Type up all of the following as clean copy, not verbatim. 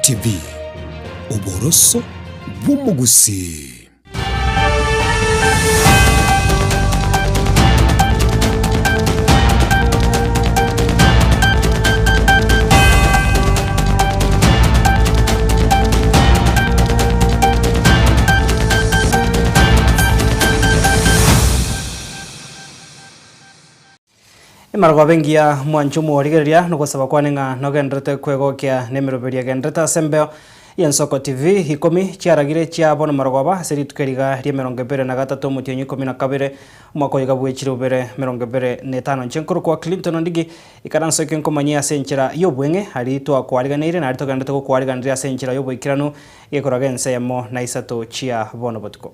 TV, oboroso bw'omogusii. Emargoba engiya mwanche omorigereria nogosaba kwane ng'a nogenderete kwegokia nemeroberio egenderete ase embeo y'Ensoko TV ikomi chiaragire chia bono marogoba ase rituko eriga ri'emerongo ebere na gatato omotienyi 12 omwaka oyo iga bwechire ubere merongo ebere na etano inche nkorokwa Clinton Ondigi ikaranso eke nkomanyie ase enchera y'obweng'e aria twakwariganeire na aria togenderete gokwariganeria ase enchera y'oboikeranu gekoraga ense eyemo na isato chia bono botuko.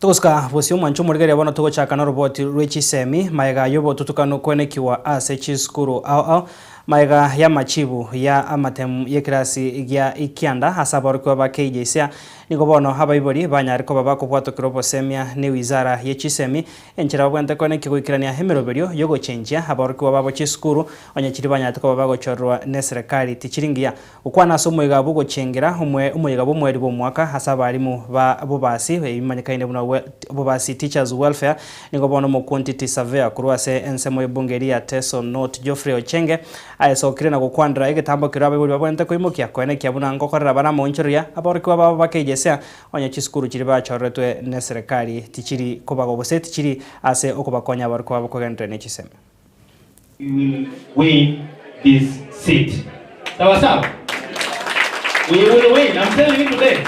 Togosuka bosio omwancho omorigereria bono togochaka noroboti rwe chisemi maega y'obotutukanu kwenekigwa ase chisukuru ao ao maega y'amachibu ya amatemu y'ekerasi gia ikianda ase aborokigwa ba KJSEA Nigo bono abaibori banyare koba bakobwatokera obosemia ne wizara ye chisemi, enchera babwenerete koenekia goikerania emeroberio y'ogochenchia aborokigwa babo chisukuru onye chiria banyarete koba bagochorerwa neserekari tichiri ngiya. Gokwana ase omoyega bw'ogochengera omoyega bw'omoerio bw'omwaka ase abarimu ba bobasi ebimanyekaine buna Bobasi Teachers Welfare nigo bono omokuntiti Surveyor korwa ase ensemo y'ebunge eria ya Teso North Geoffrey Ochenge Aesokire na gokwanera egetambo keria abaibori babwenerete koimokia, koenekia buna ngokorera bare amaonchoreria aborokigwa babo bakeigesia, onye chisukuru chiria bachoreretwe neserekari tichiri kobago gose tichiri ase okobakonya aborokigwa babo kogenderera ne chisemi. We will win this seat. Sawa sawa? We will win. I'm telling you today.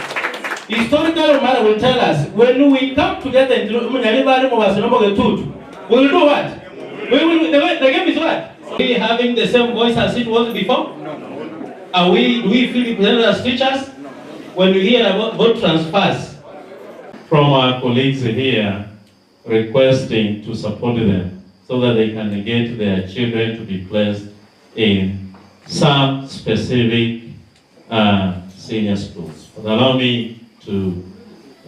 Historical Omara will tell us when we come together in Munyaribari Mubasi Nomogetutu, we will do what? We will, the, the game is what? Are we having the same voice as it was before? No. Are we, do we feel represented as teachers? No. When we hear about vote transfers. From our colleagues here requesting to support them so that they can get their children to be placed in some specific uh, senior schools. But allow me to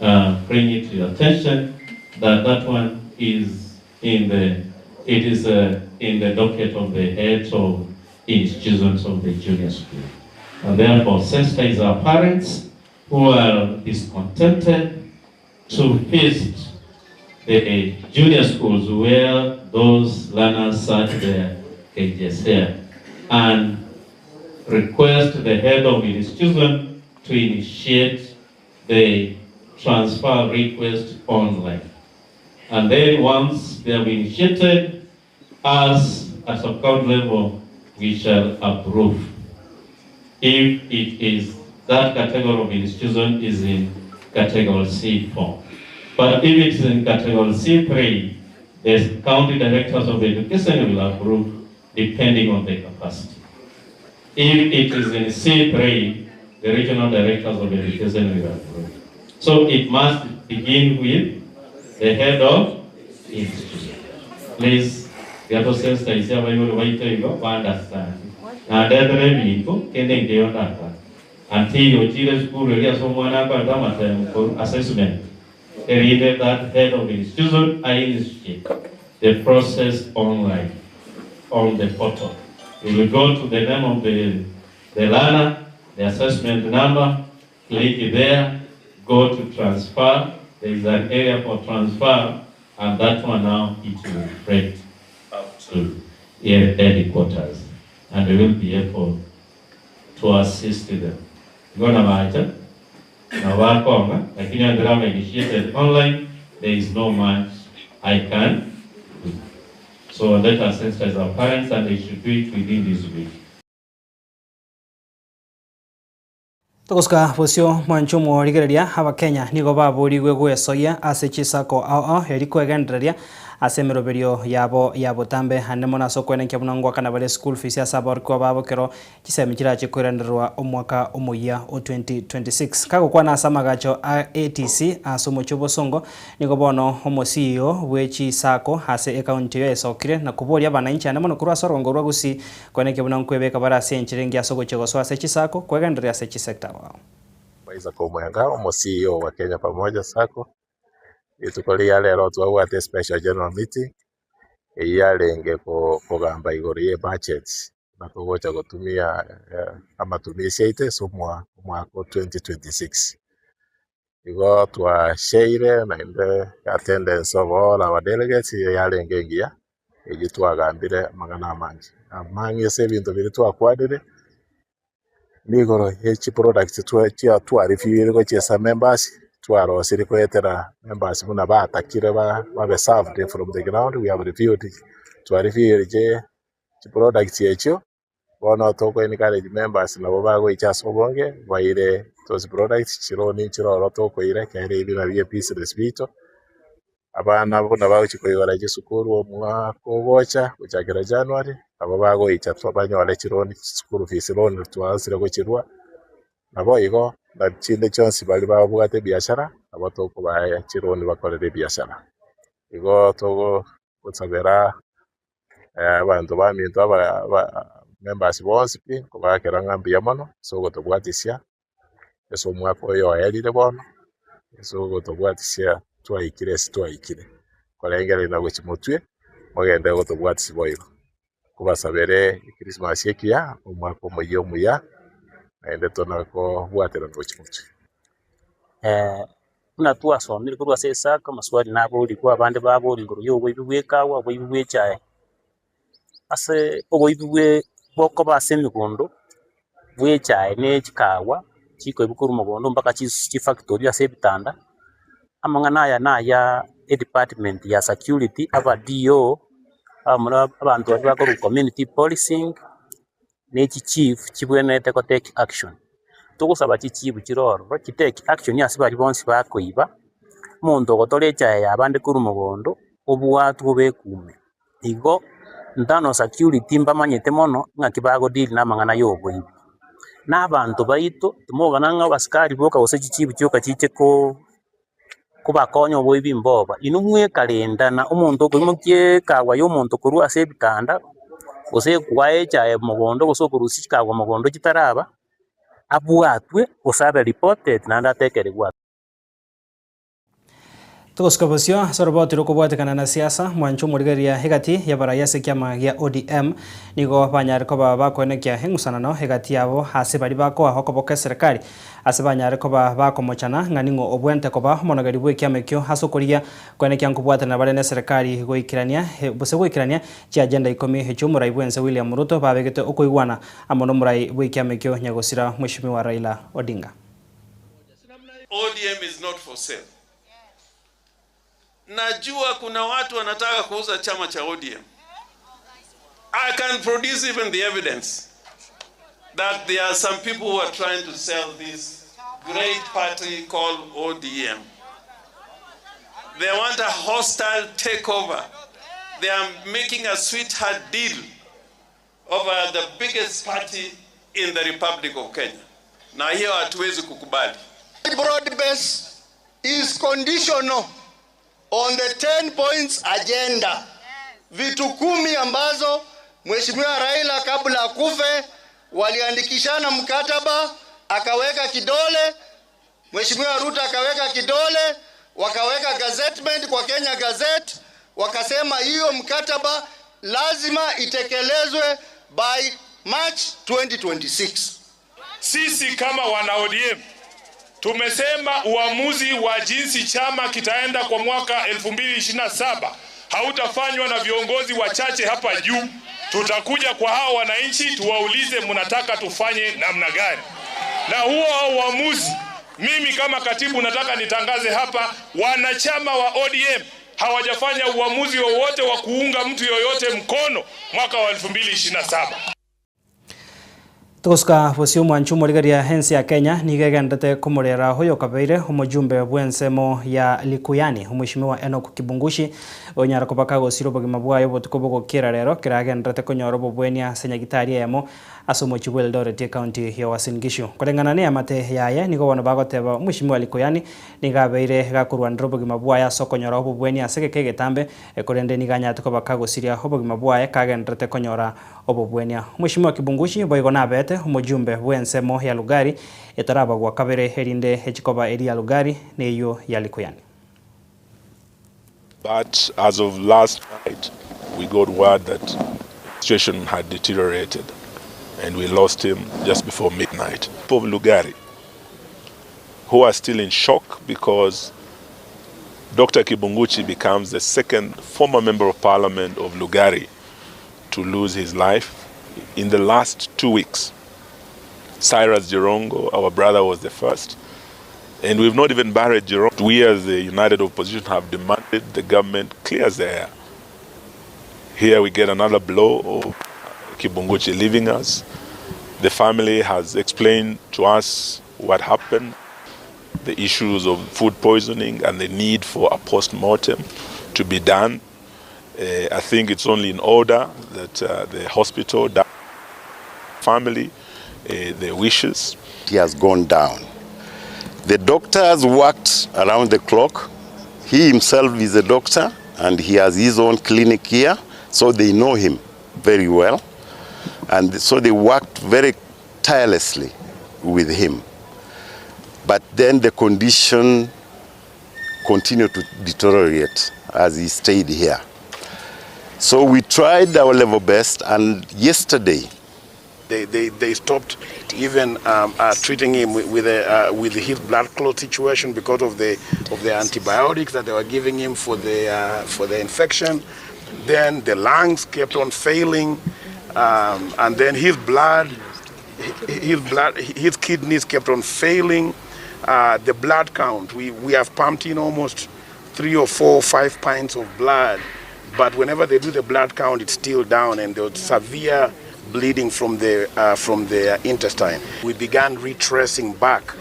uh, bring it to your attention that that one is in the, it is uh, in the docket of the heads of institutions of the junior school. And therefore sensitize our parents who are discontented to visit the junior schools where those learners sat their KJSEA and request the head of institution to initiate the transfer request online. And then once they have initiated, us at sub-county level, we shall approve. If it is that category of institution is in category C4. But if it is in category C3, the county directors of education will approve depending on the capacity. If it is in C3, the regional directors of education will approve. So it must begin with the head of institution. Please, tiga tosensitize abaibori baito igo ba understand. Nandetere ebinto kende nkeiyo ndakore. Until ochire esukuru eria ase omwana akorete amatemo korwa assessment erinde that head of institution ainitiate the process online on the portal. You will go to the name of the, the learner, the assessment number, click there, go to transfer. There is an area for transfer, and that one now it will reflect up to headquarters, and we will be able to assist them. Gona bacha na bakonga, lakini under I'm initiated online, there is no much I can do. So let us sensitize our parents and they should do it within this week. Togosuka bosio mwanche omorigereria, Abakenya nigo baborigwe gwesoyia ase chisako ao ao eri kwegendereria ase emeroberio yabo ya botambe ande mono ase okwenenkia buna ngoakana bare school fees ase aborokigwa babo kero Chisemi chirache koiranererwa omwaka omoyia o 2026. Kagokwana ase amagacho a ATC ase omochie o Bosongo, nigo bono omo CEO bwe chisacco ase ecounty eyo aesokire na koboria abananchi ande mono korwa ase orogongo rwa Gusii koenekia buna nkwebeka bare ase enchera engiya ase ogochia gosoa ase chisacco kwegendereria ase chisector. Isaac Omwenga, omo CEO wa Kenya Pamoja Sacco, rituko ria rero twabwate special general meeting, eyio yarenge kogamba igoro ye budget buna togocha gotumia amatumisi aito ase omwaka o 2026. Igo twasheire naende attendance of all our delegates yarenge engiya, eyio twagambire amang'ana amange. Amang'e ase ebinto biria twakwanire. Nigo ye chiproducts twarefire gochia ase members, twarosirie goetera members buna batakire babe served from the ground, we have reviewed, twarefire chiproducts echio, bono toko encourage members nabo bagoicha ase obonge baire those products, chironi nchire ororo tokoira ekero ebi nabio ebusiness biaito. Abana buna bagochia koigora chisukuru omwaka ogocha gochakera January, nabo bagoicha banyore chironi chischool fees loan twansire gochirwa, naboigo na chinde chionsi baria babwate ebiashara, nabo tokobaa chironi bakorere ebiashara. Igo togosabera abanto baminto aba members bonsi pi, kobakera ng'a mbuya mono ase ogotobwatisia. Ase omwaka oyo oerire bono, ase ogotobwatisia twaikire ase twaikire, korengereria na gochia motwe, mogende gotobwatisia boigo. Nkobasabere ekrisimasi ekiya, omwaka omoyia omuya, naende tona kobwaterana gochia motwe. Buna twasomire korwa ase Isaka, amaswali naborigwe, abande baboria igoro ya oboibi bwa ekawa, oboibi bwa echae. Ase oboibi bwe bokoba ase emegondo bwa echae na chikawa chikoibwa korwa mogondo mpaka chifactory ase ebitanda, amang'ana aya naya edepartment ya security, aba DO, abamura abanto baria bakorwa community policing, ne chichief chibwenerete go take action. Togosaba chichief chire ororo chi take action ase baria bonsi bakoiba, omonto ogotora echae ya abande korwa mogondo, obwatwe obekwe ime. Igo internal security mbamanyete mono ng'aki bago deal na amang'ana ya oboibi. Na abanto baito timogana ng'a abasikari boka gose chichief chioka chiche ko kobakonya oboibi mboba. Inwe mwekarenda na omonto okoimokia ekawa ya omonto korwa ase ebitanda, gose kwaa echae mogondo gose okorusia chikawa mogondo chitaraba, abwatwe gose abe reported naende atekerigwe. Togosika bosio ase oroboti rokobwatekana na siasa, mwanche omorigereria egati y'abarai ase ekiama gia ODM nigo banyare koba bakoenekia eng'usanano egati yabo ase baria bakoa okoboka eserekari ase banyare koba bakomochana ng'a ning'o obwente koba omonogeri bw'ekiama ekio ase okorigia koenekia nkobwatanera bare neserekari goikerania gose goikerania chiagenda ikomi echio omorai bwense William Ruto babegete okoigwana amo nomorai bw'ekiama ekio nyagosira Mweshimiwa Raila Odinga. ODM is not for sale. Najua kuna watu wanataka kuuza chama cha ODM. I can produce even the evidence that there are some people who are trying to sell this great party called ODM. They want a hostile takeover. They are making a sweetheart deal over the biggest party in the Republic of Kenya, na hiyo hatuwezi kukubali. Broad base is conditional on the 10 points agenda. Vitu kumi ambazo Mheshimiwa Raila kabla akufe waliandikishana mkataba, akaweka kidole, Mheshimiwa Ruto akaweka kidole, wakaweka gazettement kwa Kenya Gazette, wakasema hiyo mkataba lazima itekelezwe by March 2026. Sisi kama wana ODM tumesema uamuzi wa jinsi chama kitaenda kwa mwaka 2027 hautafanywa na viongozi wachache hapa juu. Tutakuja kwa hao wananchi tuwaulize mnataka tufanye namna gani, na huo uamuzi, mimi kama katibu nataka nitangaze hapa, wanachama wa ODM hawajafanya uamuzi wowote wa kuunga mtu yoyote mkono mwaka wa 2027. Togosuka bosio omwancho omorigereria ense ya Kenya nigo egenderete komorera oyokabeire omojumbe bw'ensemo ya Likuyani omweshimiwa Enock Kibungushi onyara koba kagosira obogima bwaye obotuko bogokera rero kero agenderete konyora obobwenia ase nyagitari eyemo ase omochie bwa Eldoret ecounty ya Uasin Gishu. Koreng'ana neamate yaye nigo bono bagoteba omweshimiwa Likuyani nigo abeire gakorwanera obogima bwaye ase okonyora obobwenia ase egeka egetambe korende nigo anyarete koba kagosiria obogima bwaye kagenderete konyora obobwenia. Omweshimiwa Kibungushi boigo nabete. barete omojumbe bw'ensemo ya Lugari etarabagwa kabere erinde echikoba eria ya Lugari na eyio ya Likuyani. But as of last night, we got word that the situation had deteriorated and we lost him just before midnight. People of Lugari, who are still in shock because Dr. Kibunguchy becomes the second former member of parliament of Lugari to lose his life in the last 2 weeks. Cyrus Jirongo, our brother, was the first. And we've not even buried Jirongo. We as the United Opposition have demanded the government clears the air. Here we get another blow of Kibunguchy leaving us. The family has explained to us what happened, the issues of food poisoning and the need for a post-mortem to be done. I think it's only in order that the hospital, the family, their wishes. He has gone down. The doctors worked around the clock. He himself is a doctor and he has his own clinic here, so they know him very well. And so they worked very tirelessly with him. But then the condition continued to deteriorate as he stayed here. So we tried our level best, and yesterday they stopped even treating him with his blood clot situation because of the antibiotics that they were giving him for the infection. Then the lungs kept on failing, and then his kidneys kept on failing. The blood count, we have pumped in almost 3 or 4 or 5 pints of blood, but whenever they do the blood count, it's still down, and there was severe bleeding from the intestine. We began retracing back,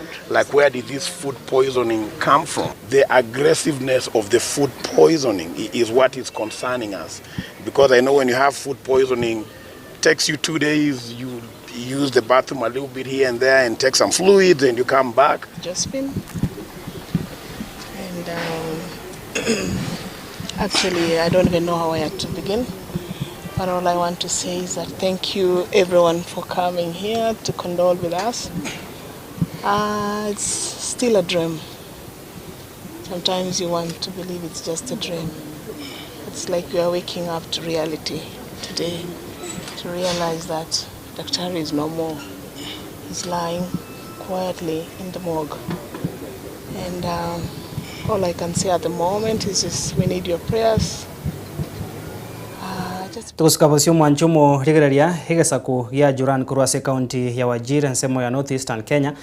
where did this food poisoning come from? The aggressiveness of the food poisoning is what is concerning us, because I know when you have food poisoning, it takes you 2 days, you use the bathroom a little bit here and there and take some fluids and you come back. Josephine, and actually I don't even know how I had to begin. But all I want to say is that thank you everyone for coming here to condole with us. It's still a dream. Sometimes you want to believe it's just a dream. It's like we are waking up to reality today, to realize that Daktari is no more. He's lying quietly in the morgue. And all I can say at the moment is just we need your prayers. Tugusuka bosio mwanchumo rigereria egesaku gia Juran korwa ase county ya Wajir ensemo ya North Eastern Kenya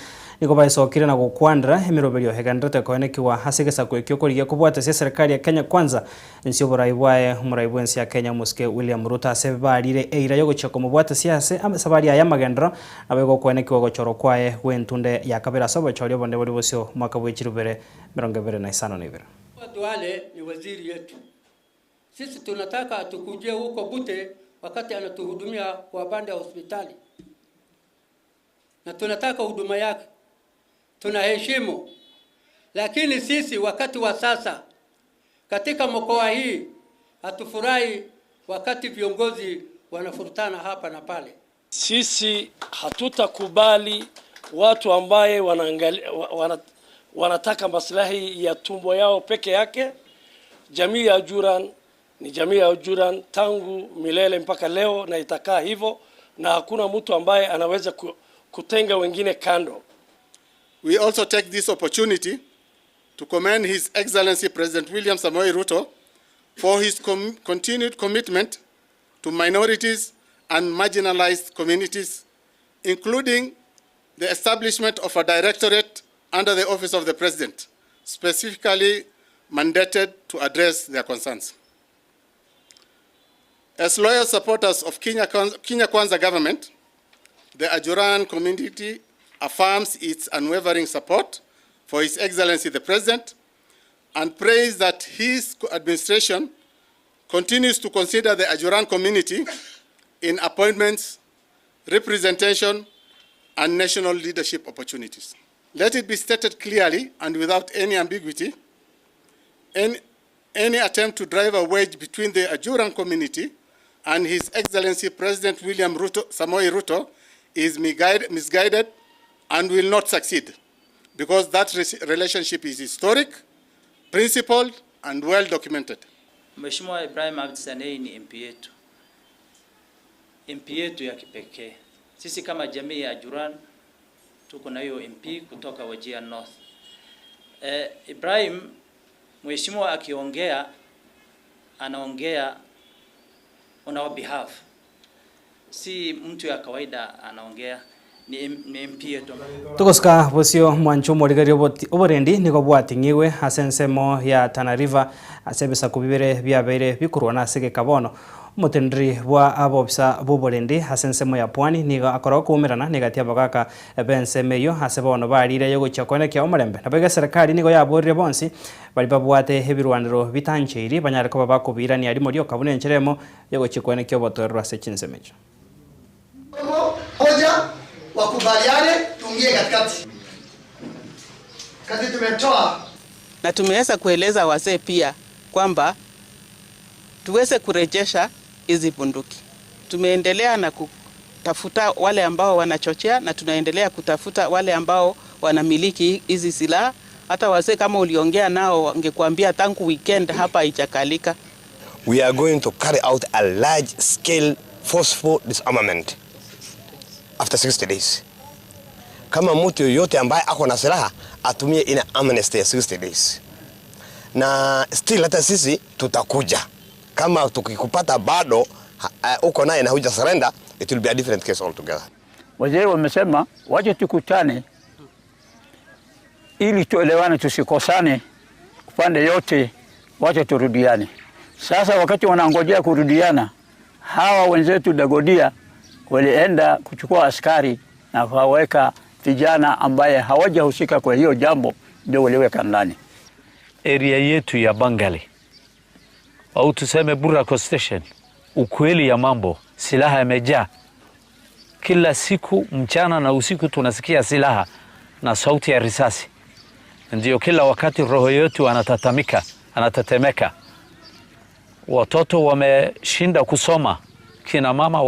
nigo baesokire na gokwandera emiroberio egenderete koenekiwa ase egesaku ekio korigia kobwata ase serikali ya Kenya Kwanza ensi oborai bwaye omorai bwa ensi ya Kenya Omosike William Ruto ase barire eira yogochia komobwata ase ase safari aya amagendero nabo egokoenekiwa gochorwa kwaye gwentunde ya kabere ase obochori obonde bori bosio mwaka bwa echirubere mirongo ibere na isano na ibere. Watu wale ni waziri yetu. Sisi tunataka atukujie huko Bute wakati anatuhudumia kwa banda ya hospitali, na tunataka huduma yake, tunaheshimu. Lakini sisi wakati wa sasa katika mkoa hii hatufurahi wakati viongozi wanafurutana hapa na pale. Sisi hatutakubali watu ambaye wanataka maslahi ya tumbo yao peke yake. Jamii ya Ajuran ni jamii ya Ajuran tangu milele mpaka leo na itakaa hivyo, na hakuna mtu ambaye anaweza kutenga wengine kando. We also take this opportunity to commend His Excellency President William Samoei Ruto for his continued commitment to minorities and marginalized communities, including the establishment of a directorate under the Office of the President, specifically mandated to address their concerns. As loyal supporters of Kenya Kwanza government, the Ajuran community affirms its unwavering support for His Excellency the President and prays that his administration continues to consider the Ajuran community in appointments, representation, and national leadership opportunities. Let it be stated clearly and without any ambiguity, any attempt to drive a wedge between the Ajuran community and His Excellency President William Samoei Ruto is misguided and will not succeed because that relationship is historic, principled and well documented. Mheshimiwa Ibrahim Abdi Sanei ni MP yetu, MP yetu ya kipekee. Sisi kama jamii ya Ajuran tuko na hiyo MP kutoka Wajir North. Eh, Ibrahim mheshimiwa akiongea anaongea on our behalf, si mtu ya kawaida anaongea, ni, ni MP yetu. Togosika bosio mwancho omorigereria oboti oborendi nigo bwating'igwe ase ensemo ya Tana River ase ebisaku bibere biabeire bikorwana ase egeka bono. Omoteneneri bwa abobisa b'oborendi ase ensemo ya Pwani nigo akora okoumerana negati y'abagaaka b'ensemo eyio ase bono barire yogochia koenekia omorembe. Naboigo eserekari nigo yaborire bonsi baria babwate ebirwanero bitancheiri banyare koba bakobiirania rimo rioka buna enchera emo yogochia koenekia obotoereru ase chinsemo echio. Hoja wakubaliane tuingie katikati. Kazi tumetoa na tumeweza kueleza wazee pia kwamba tuweze kurejesha hizi bunduki. Tumeendelea na kutafuta wale ambao wanachochea na tunaendelea kutafuta wale ambao wanamiliki hizi silaha. Hata wazee kama uliongea nao wangekuambia tangu weekend hapa haijakalika. We are going to carry out a large scale forceful disarmament after 60 days. Kama mtu yoyote ambaye ako na silaha atumie ina amnesty ya 60 days, na still hata sisi tutakuja kama tukikupata bado uko naye na huja surrender, it will be a different case altogether. Wazee wamesema waje tukutane ili tuelewane, tusikosane upande yote, wache turudiane. Sasa wakati wanangojea kurudiana, hawa wenzetu Dagodia walienda kuchukua askari na kuwaweka vijana ambaye hawajahusika kwa hiyo jambo, ndio waliweka ndani. Area yetu ya Bangali au tuseme Burako Station, ukweli ya mambo, silaha imejaa kila siku, mchana na usiku tunasikia silaha na sauti ya risasi. Ndio kila wakati roho yetu anatatamika, anatetemeka. Watoto wameshinda kusoma, kina mama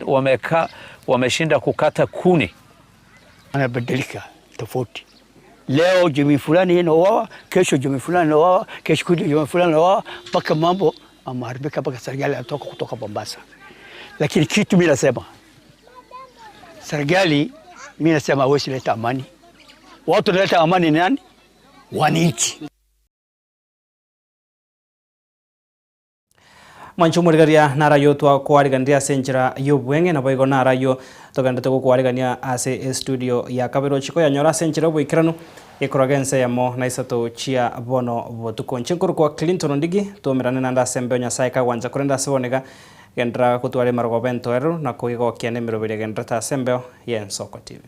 wameka, wameshinda kukata kuni. Anabadilika tofauti. Leo jamii fulani inauawa, kesho jamii fulani inauawa, kesho kutwa jamii fulani inauawa, mpaka mambo ameharibika, mpaka serikali anatoka kutoka Mombasa. Lakini kitu mimi nasema, serikali mimi nasema hawezi leta amani. Watu wanaleta amani ni nani? Wananchi. Mwancho omorigereria narayo twakoariganirie ase enchera ya obweng'e, naboigo narayo togenderete gokoarigania ase estudio ya kabere ochie koyanyora ase enchera ya oboikeranu ekoraga ense eyemo na isato chia bono botuko. Inche nkorokwa Clinton Ondigi, twaumerane naende ase embeo Nyasaye kagwancha korende ase bono iga genderera gotwara emerogoba entoereru na koigokia na emeroberi egendererete ase embeo ya Ensoko TV.